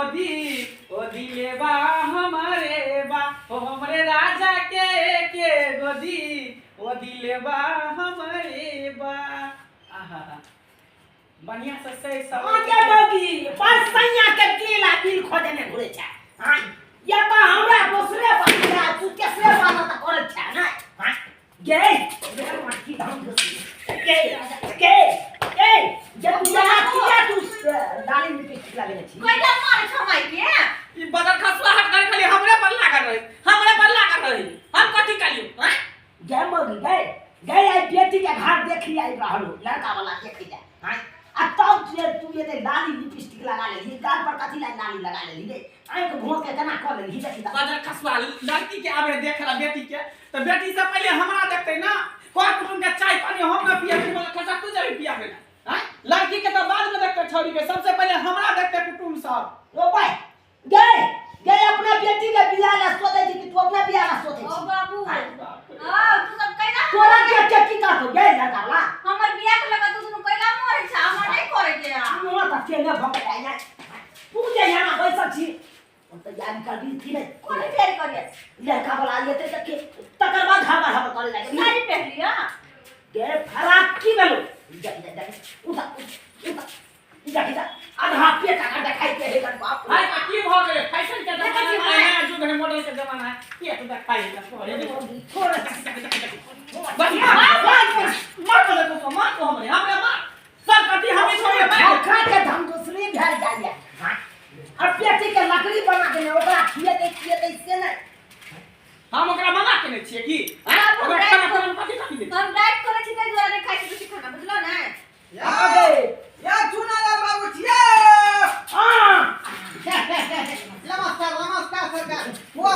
गोदी ओ दिले बा हमरे बा, ओ हमरे राजा के एके गोदी ओ दिले बा हमरे बा। आहा, बढ़िया से सही सब। आगे बगी पर सैया के दिल आ दिल खोजने घुरे छै। हां, या त हमरा दोसरे बात आ तू तेसरे बात त करत छै ना। हां गे गे माटी धाम गे गे गे जे तू यहाँ किया तू डाली में पिछला लेने छी? कैला मारे छौ माई के? ई बदर खसुआ हट कर खाली हमरे पर लागल रही, हमरे पर लागल रही। हम कथी कलियो? हैं? गे मगी गे गे, आई बेटी के घर देखी आई रहलो लड़का वाला देखी जा। हां, आ तब जे तू ये लाली लिपस्टिक लगा लेली, गाल पर कथी ला लाली लगा लेली रे? आंख भों के केना कऽ लेली? देखी ता। बदर खसुआ, लड़की के आबे देखला बेटी के त बेटी से पहले हमरा देखते ना। कोई कुटुम के चाय पानी हम ना पिया, बदर खसुआ तू जब पिया ना। हैं? लड़की के तो बाद में देखते, छौरी के सबसे पहले हमरा देखते कुटुम सब। ओ भाई गे गे, अपना बेटी के बियाह ला सोचै छी कि तू अपना बियाह ला सोचै ओ छी? बाबू। हाँ। हां, तू सब कैला तोरा के के की कहतो गे लड़का वाला? हमर बियाह के लगा तू दुनू कैला मरे छ? हमर नहीं करे के आ। मुँह त केने भऽ गेलै यार। तू जे यहाँ बैसल छी, हम तैयारी करबी कि नहि? कोन तैयारी करिए? लड़का वाला एतै तऽ के तकर बाद हबर हबर करे लागि। साड़ी पहिर लिअ। गे फराक की भेलो? जा जा जा, उठा उठा, जा जा, आधा पेट अगर देखाइ के हे बाप रे। हाय, की भऽ गेलै? फैशन के देखै जमाना छी, है, नया युग है, मॉडल के जमाना है। के तो देखाइ है तोरे। छोड़। बढ़िया, मार मार बोले तो मार तो हमरे हमरे मार सब कथी हमें छोड़े मार। धोखा के धम दूसरी भेल जाइए। हाँ, और पेटी के लकड़ी बना देने ओकरा खिएतै खिएतै से नहि। हम ओकरा मना केने छियै की? हैं? बाबू, ओकरा राति खाना को- खाना कथी कथी दै? हम डाइट करै छी ताहि दुआरे नहि खाइ छी बेसी खाना, बुझलौ ने? या या चुनालाल बाबू छियै। हाँ। नमस्कार नमस्कार सरकार। हुआ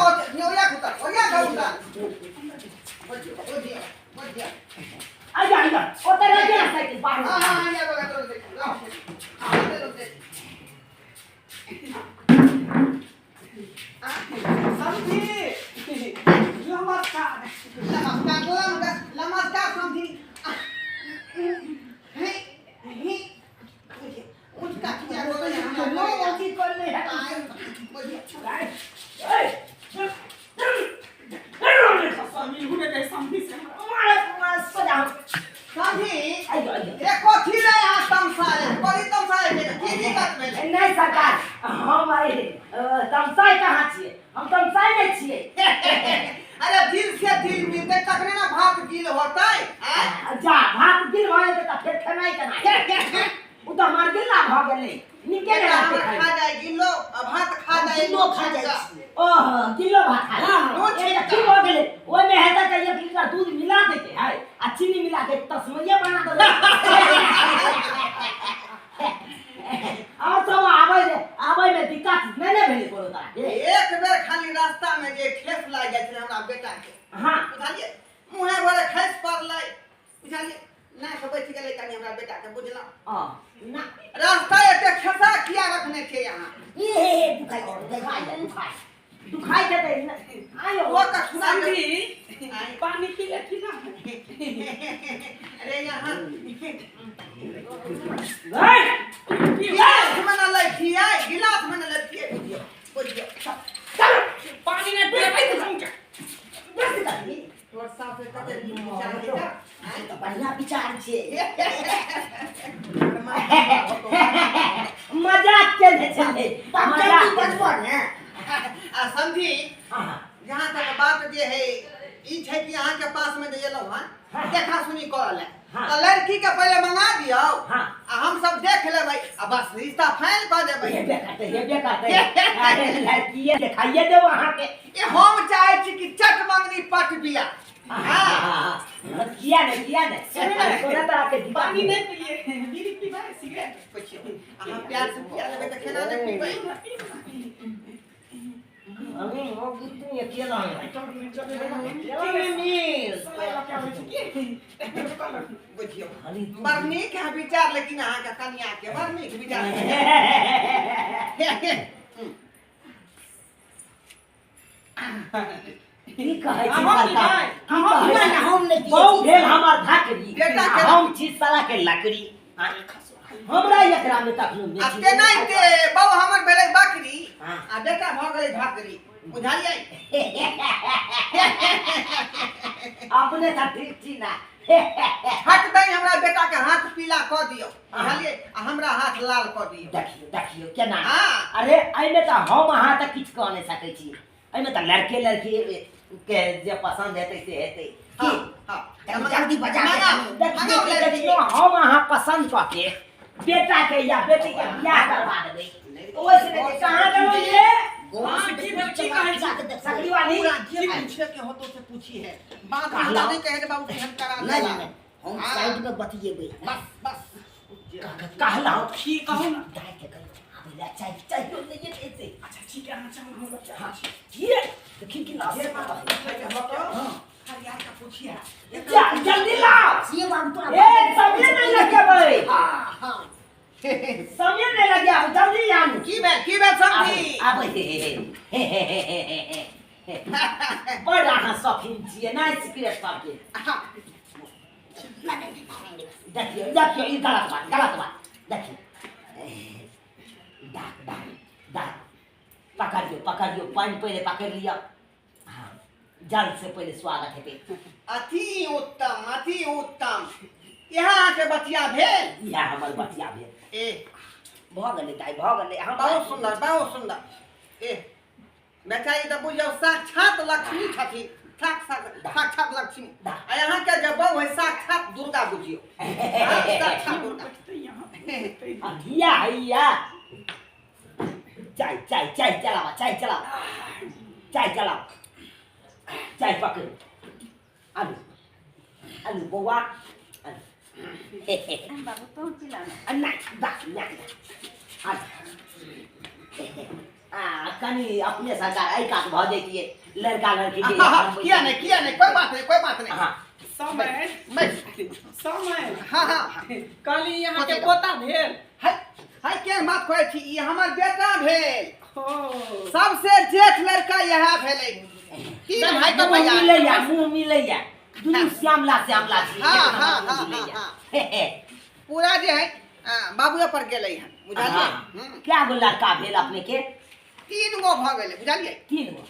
ओया कुता ओया का उता बोझियो बोझियो। आजा आजा, ओतऽ रह जा साइकिल बाहर। हां हां, या बगा तो देख लाओ हां तो देख। समझी, नमस्कार। नमस्कार नमस्कार नमस्कार समझी। हे हे, उनका किया गोले हमरा नो अथी करने है। बोझियो। स्वामी हुने के समझी से हमरा। मारे मारे सजा। समझी। आइयो आइयो। ए कथी ले यहाँ तमसाए बड़ी तमसाए के की दिक्कत भेलै? नहीं सरकार, हम आइ तमसाइ कहाँ छियै? हम तमसाइ नहि छियै। अरे दिल से दिल मिलते तखने ना भात गिल होतै। आँय? जा भात गिल भऽ जेतै तऽ फेर खेनाइ केना हेतै? ओ तऽ हमर गिल्ला भऽ गेलै, नीके नहि बेटा लागतै हमर खाइमे। खा जाय गिल्लो आ भात खा जाय। किलो खा जाइ छियै। ओह, किलो भात खा हाँ, जाइ। रोज एकटा छिटका। की भऽ गेलै ओहिमे हेतै तऽ 1 लीटर दूध मिला दैके है आ चीनी मिला के तस्मैये बना देबै। आओर सब आबै आबै मे दिक्कत नहि ने भेलै कोनो तरहके? एक बेर खाली रास्ता में जे ठेस लागि जाइ छलै हमरा बेटा के। हाँ। बुझलियै, मुँहे भरे खसि पड़लै, बुझलियै, नाक बैठ गेलै कनि हमरा बेटा के, बुझलहुँ? हाँ ना। रास्ता एते खेसा किया रखने छै यहाँ? ए हे हे, दुखाइ छै, दुखाइ छै, दुखाइ दुखाइ छै तऽ आयो। ओ तऽ सुना दे। समझी, पानी पी ले की ना? अरे यहाँ गई। गिलास में न लैथियै, गिलास में न लैथियै। बुझियौ बुझियौ। चल। पानी नहीं पिएबै तऽ समझ। बस करही। तोर सास कते नीक विचार है तऽ आँय? तऽ बढ़िया विचार छै, मजाक केने छलै बाप मजाक। जल्दी बजबो ने। आ समझी, हाँ। जहाँ तक बात जे है ई छै कि अहाँ के पास में जे एलहुँ हन हाँ। देखा सुनी करऽ ले हाँ। तऽ लड़की के पहिले मंगा दियौ हाँ। आ हम सब देख लेबै आ बस रिश्ता फाइनल कऽ देबै। हेबे करतै, हेबे करतै। अरे लड़किए देखाइए देब अहाँके। ए हम चाहै छी कि चट मंगनी पट बिया। हाँ, किया नहि, किया नहि। कोनो तरहके दिक्कत पानी नहि। नहीं पिलिए, बीड़ी पीबै, सिगरेट? पुछियौ, अहाँ प्यार से पिया लेबै तऽ केना नहि पीबै? अरे ओ तू अकेला है। बुझियौ, खाली बड़ नीक है विचार, लेकिन अहाँके कनिया के बड़ नीक विचार। की कहै छी अहाँ सरकार? पीबै? की अहाँ कहै पीबै? छी? हम नहि पियै बहु छी। भेल हमर धाकड़ी बेटा के- हम छी साला के लकड़ी। अरे खसुआ। हमरा एकरा में तखनो आ तेनाहिते बाबू हमर भेलै बकरी आ बेटा भऽ गेलै ढाकरी, बुझलियै? अपने तऽ ठीक छी ना। हट दही हमरा बेटा के हाथ पीला कऽ दियौ, बुझलियै? आ हमरा हाथ लाल कऽ दियौ। देखियौ देखियौ केना। हाँ। अरे एहिमे तऽ हम अहाँ तऽ किछु कऽ नहि सकै छी, एहिमे तऽ लड़के लड़की के जे पसन्द हेतै से हेतै। की? हाँ। जल्दी बजा मंगाओ लड़की। देखियौ हम अहाँ पसन्द कऽ के बेटा के या बेटी के बियाह करवा देबै। ओहिसँ नहि कहाँ गेलहुँ ये? हाँ, की भेल, की कहै छी? सकरी वाली पूरा जे पूछे के होतो से पूछी है, बात कहलहुँ। नहीं कहे बाबू के हम करा नहीं देला। नहीं हम हाँ। साइड में बतियेबै। बस बस कहलहुँ की कहू ना? दाइ के कहियौ आबै लए चाही चाहियो नहि एतै। अच्छा ठीक है, अहाँ चलू, हम बच्चा। हाँ ये देखी कि ना जे बात पूछे के होतो खाली यार का पूछी है। जल्दी लाओ। से बाबू तोरा ए समय नहीं लगेबै, हाँ हाँ। समय नहीं लगे, जल्दी आनू। की भेल समझी? आबै हे हे हे हे हे हे बड़ अहाँ शौकीन छियै नहि सिगरेट सबके। देखियौ देखियौ ई गलत बात, गलत बात। देखियौ डाक डाक डाक पकड़ियौ पकड़ियौ, पानि पहिले पकड़ि लिअ। हाँ जल्द से पहिले स्वागत हेतै। अति उत्तम अति उत्तम। इएह अहाँके बचिया भेल? इएह हमर बचिया भेल। ए भऽ गेलै दाइ, भऽ गेलै। हम बहुत सुन्दर बहुत सुन्दर। ए बेचारी तऽ बुझियौ साक्षात लक्ष्मी छथिन, साक्षात लक्ष्मी। आ अहाँके जे बहु है साक्षात दुर्गा बुझियौ। साक्षात दुर्गा। हिया हिया चाय चाय चाय चलावा, चाय चलावा, चाय चलावा, चाय पकड़ू। आलू आलू बौआ आलू। बाबू तो पिला ना। नहीं बस नहीं आलू। आ कनी अपने सरकार एहि कात भऽ जैतियै लड़का लड़की के। किया नहीं किया नहीं, कोई बात नहीं कोई बात नहीं। हाँ समय समय। हाँ हाँ। कहली यहाँ के पोता भेल? है है के बात कहै छी, ई हमर बेटा भेल। सबसे जेठ लड़का यह भेलै। तीन भाई के भैया। मिलैया मुँह मिलैया दुनू श्यामला श्यामला छी। हाँ हाँ हाँ हाँ। पूरा जे है बाबुए पर गेलै हन, बुझलियै? क्या गो लड़का भेल अपने के? तीन गो भऽ गेलै, बुझलियै? तीन गो।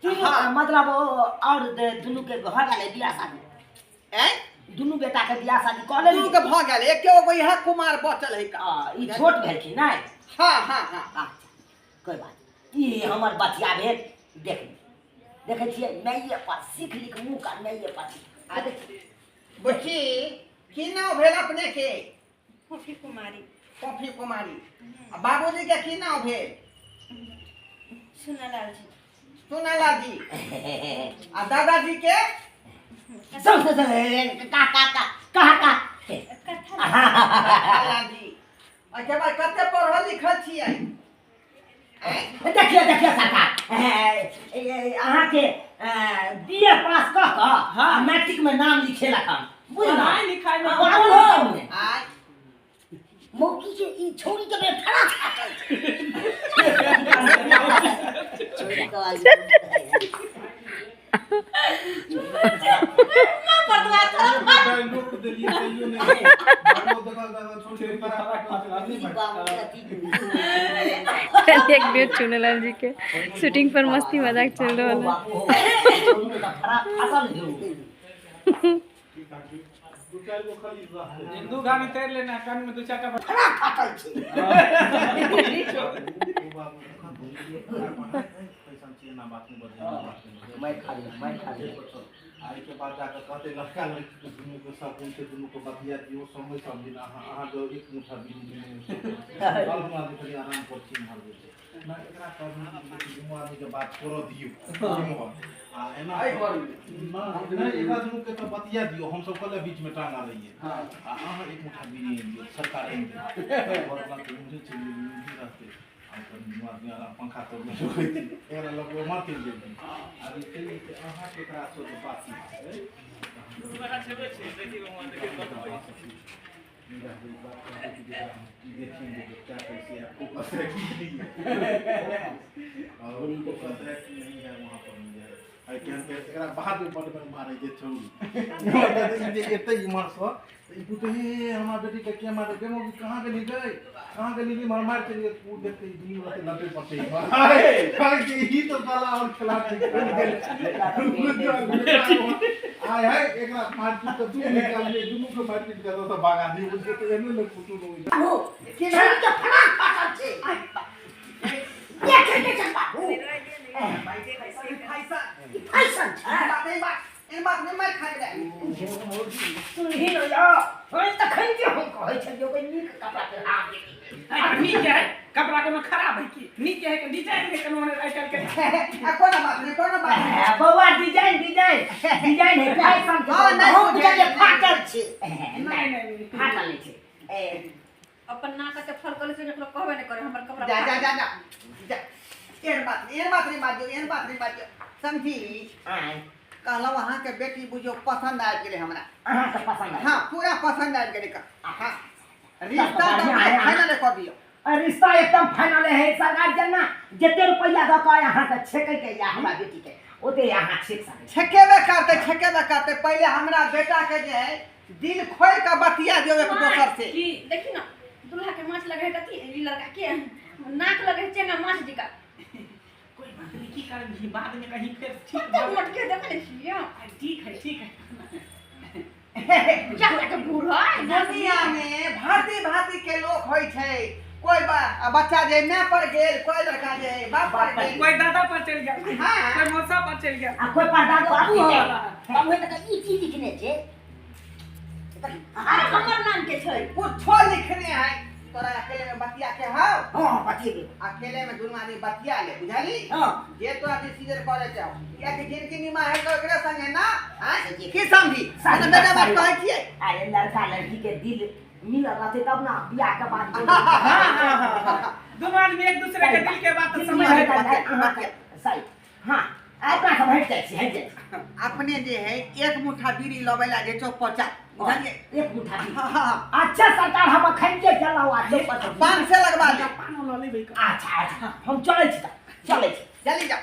तीन गो मतलब और दुनू के भऽ गेलै बियाह शादी? दुनू बेटा के बियाह शादी कऽ लेली? दुनू के भऽ गेलै, एके गो इएह कुमार बचल है। ई छोट भेलखिन नहि? हाँ हाँ हाँ। अच्छा कोई बात। ई हमर बचिया भेल। देख देखै छियै माइए पर सीख लिख मुँह का माइए पर। बुच्ची की नाम भेल अपने के? कॉफी कुमारी। कॉफी कुमारी। आ बाबूजी के की नाम भेल? सुनालाल जी। सुनालाल जी। आ दादाजी के? सब का का का का का कथा जी। अच्छा भाई कते पढ़ल लिखल छियै? देखियौ देखियौ सरकार अहाँके बीए पास कऽ कऽ मैट्रिक में नाम लिखेलक हन, बुझलहुँ? पढ़ाइ लिखाइ में मौकी के ई छोरी के में फड़ा फाटल छोरी के आवाज ना बदला थोड़ा लोक देलिए कहियो नहीं बाबू दगल दगल छोड़ के एक बेर चुनेलाल जी के शूटिंग पर मस्ती मजाक चल रहा है। दू गानी तैर लेना कान में दू चाटा फड़ा फाटल छी। मैं खाली मैं खाली आई के बाद जाकर कहते लड़का लड़की के दुनू को सब उनके दुनू को बतिया दियो समय सब दिन अहाँ अहाँ जो एक मुठा बीड़ी में कल हम आदमी खाली आराम पर छी मार देते ना एकरा कहू कि दुनू आदमी के बात छोड़ दियो आ एना ना नहीं एकरा दुनू के तो बतिया दियो हम सब कल बीच में टांग आ रही है। हां आ अहाँ एक मुठा बीड़ी दियो सरकार आइन दियो और अपना तो मुझे चली मुझे रहते पंखा तर में एकरा लग मार चलि जेबै आब ई चलि जेतै अहाँके एकरा से बात छै देखेंगे क्या कैसे है फोकस है कि नहीं है और फोकस है कि नहीं है वहाँ पर नहीं है। आइ केहन के एकरा बाद में बड बड मारै जे छौरी जे एतै इम्हर सँ ई पुछतै हे हमरा बेटी के के मारै गे मौगी कहाँ गेली गई कहाँ गेली गे मार मार चलि गेल ओ देखतै ई दुनू रहतै लटे पटे कहै कि ई तो साला और खेला छै आय हाय एकरा मार पीट के दूध निकालिए दुनू के मार पीट के तऽ भागा दी बुझिए तऽ एहने ने कुटुम होइ छै। बाबू छौरी के फराक फाटल छै देखे के छै बाबू फैशन ई फैशन छै बात नहीं बात एहन बात नहीं मार खा गेलै सुनही न यौ हम तखन जे हम कहै छलियौ कि नीक कपड़ा पहिरा देती। अरे नीक है कपड़ा कोनो खराब है की नीक है के डिजाइन के कोनो आइ काल्हि के आ कोनो बात नहीं कोनो बात नहीं बौआ डिजाइन डिजाइन डिजाइन है फैशन के हाँ, नहीं हम बुझे। बुझलियै फाटल छै नहीं नहीं फाटल नहि छै ए, अपन नाक के फल कले से ककरो कहबे नहि करे हमर कपड़ा जा जा फाटल। जा जा जा एहन बात नहीं एहन बात नहीं बाजियौ एहन बात नहीं बाजियौ समझी आँय, कहलहुँ अहाँके बेटी बुझियौ पसन्द आबि गेलै हमरा अहाँके पसन्द आयल? हाँ पूरा पसन्द आबि गेलै हाँ रिश्ता बढ़िआँ तऽ है, फाइनल कऽ दियौ आ रिश्ता एकदम फाइनल है सरकार जना जते रुपैआ दऽ कऽ अहाँके छेकै के या हमरा बेटी के ओते अहाँ छेक सकै छी। छेकेबे करतै छेकेबे करतै पहिले हमरा बेटा के जे है दिल खोलि कऽ बतिया दियौ एक दोसर से की देखी ना दूल्हा के माछ लगे है कथी ई लड़का के नाक लगे है चेंगा माछ जिका कोई बात नहीं की करबही बाद में कहीं फेर ठीक कते भऽ मोटके देखले छियै ठीक है ठीक है जा के बूढ़ है दुनिया में भांति भांति के लोग होइ छै कोई बच्चा जे माय पर गेल कोई लड़का जे है बाप पर गेल कोई दादा पर चलि गेल हाँ। कोई मौसा पर चलि गेल आ कोई परदादो बाबू आबू हे है बाबू हे तऽ ई की लिखने छै अरे हमर नाम के छै कुछो लिखने है तोरा अकेले में बतिया के हौ हँ बतियेबै अकेले में दुनू आदमी बतिया ले बुझली हँ जे तोरा डिसीजन करे के हौ कियाकि जिनकी निमा है तो एकरे संगे ना आँय की समझी सही बेटा बात सही। कहै छियै अरे लड़का लड़की के दिल मिलल रहते तब ना बियाह के बाद हाँ हाँ हाँ हाँ दोनों आदमी एक दूसरे के दिल के बात दिल समझ में लेते रहता है, अहाँके सही हाँ अपना सब हटि जाइ छी हटि जाइ छी अपने जे है एक मुठ्ठा बीड़ी लबै ला जे चौक पर जा बुझलियै एक मुठ्ठा बीड़ी। हाँ हाँ अच्छा सरकार हम अखन के चलाउ आ चौक पर पाँच सए लगवा दे पानो लऽ लेबै अच्छा अच्छा हम चलै छी तऽ चलै छी जल्दी जाओ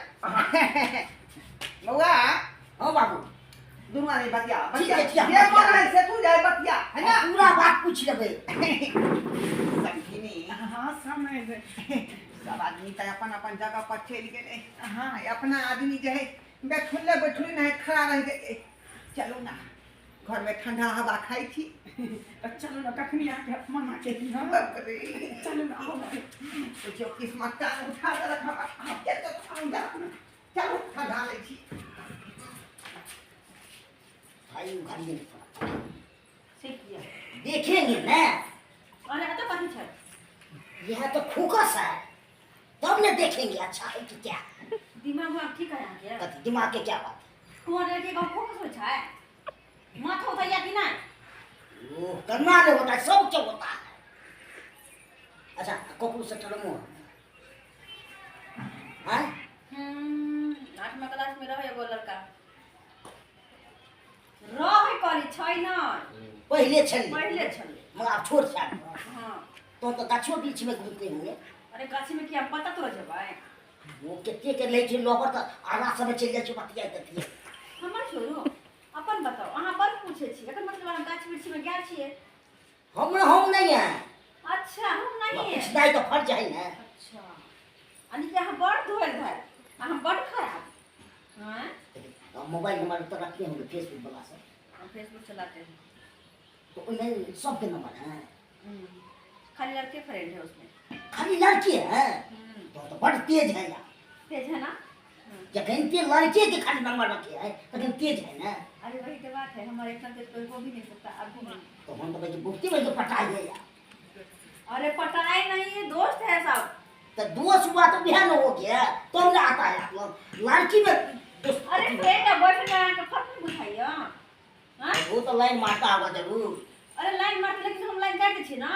बौआ हँ बाबू दुनू आदमी बतिया ठीक बतिया है, ठीक है, जे बतिया। मन है से तू जाय बतिया है ना पूरा बात पूछ लेबै समझिनी हाँ समझ सब आदमी तऽ अपन अपन जगह पर चलि गेलै हाँ अपना आदमी जे है बैठुले बैठुले नहीं खड़ा रहि गेलै चलू ना घर में ठंडा हवा खाइ छी तऽ चलू ने कखनी अहाँके मना केली हँ बाप रे चलू ने आउ ने। बुझियौ किस्मत टांग उठा देलक हमरा के तो चलू ठंडा लै छी भाई उघाड़िए ने थोड़ा से किया देखेंगे ना अरे एतऽ कथी छै यह तो फोकस है तब ने देखेंगे अच्छा है कि क्या दिमाग उमाग ठीक है अहाँके कथी दिमाग के क्या बात है कुंवर लड़की के फोकस होइ छै माथा उठैया कि नहि वो करना नहीं होता है सब क्या होता है अच्छा ककरो से टरमो है आठमा क्लास में रहे एगो लड़का रहे कहली छै नहि पहले छल पहिले छलै मगर आप छोड़ छाड़ हाँ तो गाछो वृक्ष में घूमते होंगे अरे गाछी में किया पता तोड़ जेबै वो कते के लै छै लोबर तऽ आधा समय चलि जाइ छै बतियाइत ततियाइत हमर छोड़ू अपन बताउ अहाँ बड़ पूछै छी एकर मतलब अहाँ गाछ वृक्ष में गेल छियै हम हम नहीं है अच्छा हम नहीं है पूछनाइ तऽ फर्ज है ना अच्छा यानी कि अहाँ बड़ धोल धाल अहाँ बड़ खराब हाँ मोबाइल नंबर तो रखते होंगे फेसबुक वाला सब हम फेसबुक चलाते हैं तो उन्हें सबके नंबर है खाली लड़के फ्रेंड है उसमें खाली लड़के हैं तो बड़ तेज है यार तेज है ना जखन ते लड़के के खाली नंबर रखे है तखन तेज है ना अरे वही तो बात है हमारे इतना तेज कोई हो भी नहीं सकता अभी नहीं तो हम तो भाई बहुते भाई पटाई है यार अरे पटाए नहीं दोस्त है सब तो दोस्त हुआ तो बिहान हो गया तो हमरा आता है आप लोग लड़की में दोस्त अरे फ्रेंड है बॉयफ्रेंड है अहाँके फर्क नहीं बुझाइया हाँ वो तो लाइन मारता होगा जरूर अरे लाइन मारते लेकिन हम लाइन काटि दै छियै ना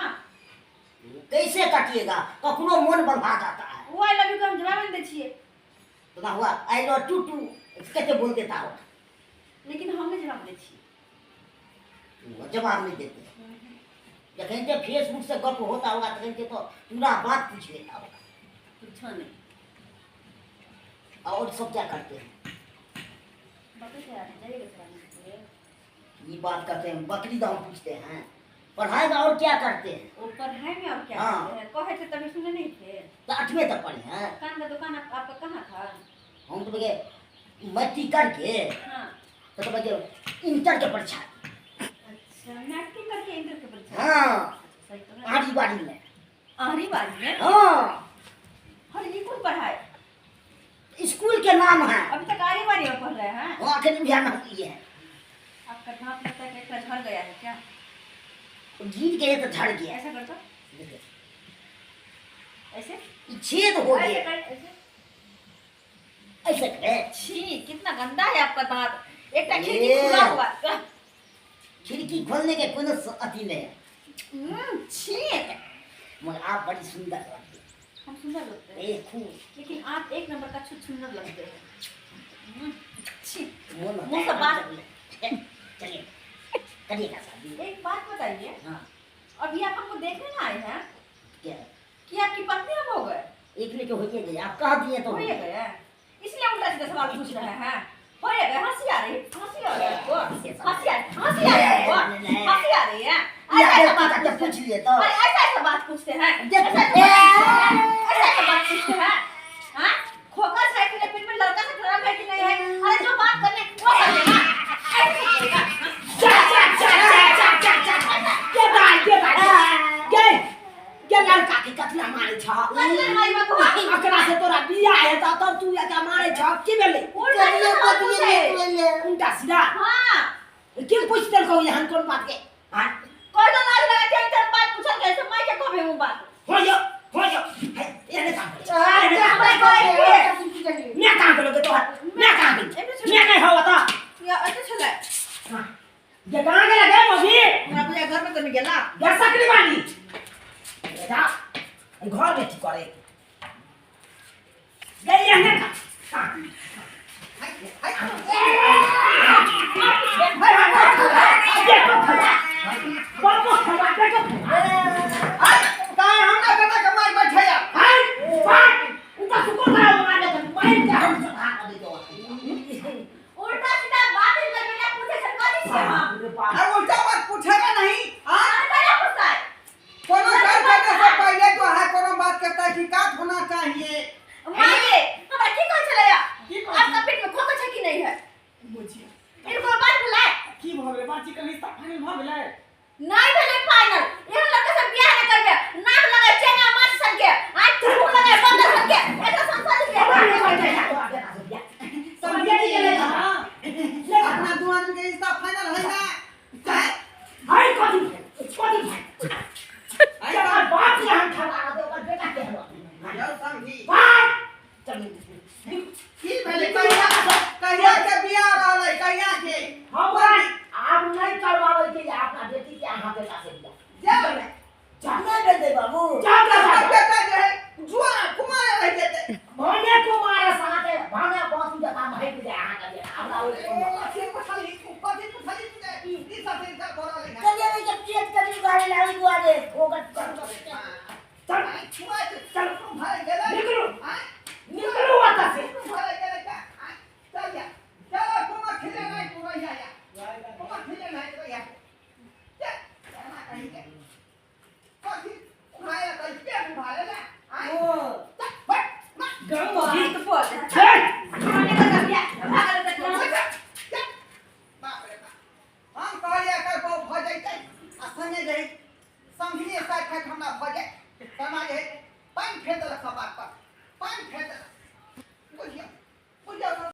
कैसे काटिएगा कखनो मन बढ़ा जाता है ओ I love you के हम जवाब नहीं दै छियै तो ना हुआ I love to to कैसे बोल देता हो लेकिन हम नहीं जवाब दै छियै वो जवाब नहीं देते जखन ते फेसबुक से गप होता होगा तखन ते तो पूरा बात पूछ लेता होगा कुछो नहीं और सब क्या करते हैं बकरी चराने जाइएगा चराने के लिए? ये बात करते हैं, बकरी दाम पूछते हैं, पढ़ाई में और क्या करते हैं? वो पढ़ाई में और क्या हाँ। करते हैं? कहे थे तभी सुने नहीं थे। तो 8वीं तक पढ़े हैं। कान का दुकान आपका कहाँ था? हम तो भैया मैट्रिक करके हाँ। तो भैया इंटर के परीक्षा। अच्छा, मैट्रिक करके इंटर के परीक्षा। हाँ। सही तो है। आरी बारी में। आरी बारी में? हाँ। और ये कौन पढ़ाए? स्कूल के नाम है। अभी तक आरी बारी में पढ़ रहे हैं? हाँ, आखिर ध्यान रखी है। आपका दांत लगता है कि झड़ गया है क्या? गिर गए तो झड़ गया। ऐसा कर दो, ऐसे छेद हो गया। ऐसे ऐसे करे। छी, कितना गंदा है आपका दांत। एक टा खिड़की खुला हुआ। खिड़की खोलने के कोनो अति नहीं है। छी। मगर आप बड़ी सुंदर लगती हैं। हम सुंदर लगते हैं? ए खूब। लेकिन आप एक नंबर का छुछुंदर लगते हैं। छी। मुँह से बात। चलिए करिएगा शादी। एक बात बताइए। हाँ। अभी आप हमको देखने ना आए हैं क्या? कि आपकी पत्नी अब हो गए? एक मिनट हो गए, आप कह दिए तो हो गए, इसलिए उल्टा सीधा सवाल पूछ रहे हैं। हो गए, हंसी आ रही, हंसी आ रही है आपको, हंसी आ रही, हंसी आ रही है आपको, हंसी आ रही है। ऐसा बात पूछ लिए तो अरे ऐसा ऐसा बात पूछते हैं, ऐसा ऐसा बात पूछते हैं। हां, खोखा है कि नहीं, पेट में लड़का से खराब है कि नहीं है? अरे जो बात करने वो कर लेना। जा जा जा जा जा जा के बाल के बाल के के लड़का के कतना मारे छ? कतना मारी बकुआ? अकरा से तोरा बियाह हेता तब तू एकरा मारे छ की भेलै? उल्टा सीधा। हां, के पूछ देलकौ एहन कोन बात के? हां, कोई तो लाज लगा के तर बात पूछल गए से माई के कहबे वो बात। हो जो हो जो एने काम कर, हमरा कोई मैं काम करोगे तोहर, मैं काम करू, मैं नहीं होवा त या अच्छा छले। हां, जे कहां गेला गे मम्मी? हमरा बुझा घर में तो नहीं गेला। गे सकरी बानी जा घर में की करे गई एने का। हां, उल्टा सीधा बात ही करके पूछे से कथी छै हम? अरे उल्टा बात पूछेगा नहीं। हां, करा पूछता है? कोनो घर करने से पहले जो है कोनो बात के तहकीकात होना चाहिए। माये हमरा की कहै छलैया? आपका पेट में खोखा छै कि नहीं है? बुझिए इनको बात भुलाय की भ गेलै? बाची के रिश्ता फाइनल भ गेलै? नहीं भेलै फाइनल। एहन लड़का से बियाह नहीं करबे। नाक लगाय चेंगा माछ सबके, आज थूक लगाय बंदर सबके, एकरा संसार के। अपना दो आदमी के रिश्ता फाइनल है ना? चाहे हाय कथी कथी जब बाप के हम खड़ा दे ओकर बेटा के हलो यौ समझी बाप चल की भेलै? कहिया कहिया के बियाह रहलै? कहिया के? हमरा आब नहीं करवाबै के अपना बेटी के अहाँ बेटा से बियाह। जा जा नहीं दे बाबू। जा जा बेटा जे है जुआ कुमार रह जेतै। भने कुमार साथे भने बसु जता महक जाय अहाँ के बेटा हमरा ओइ ए लक्ष्मी पुछली कथी पुछली तू ई सब इनका बोला ले। करिए नहीं जब चेक करी गाड़ी लावी दुआरे खोगत कर। चल छुआ चल भरे गेलै। निकलू हां, निकलू ओतऽ से। भरे गेलै का? चल जा चल कुमार खिले नहीं पूरा या या कुमार खिले नहीं तो या चल ना कहीं के कथी उठाया त के उठाले ना? ओ चल बट ना गम बात बोल चल खाने का बियाह भागल त बाप रे बाप, हम कहलिए एकर बहु भऽ जैतै आ संगे जे समझिए साथ खाइत हमरा भऽ जाय। समाज है पानि फेर देलक सब बात पर, पानि फेर देलक।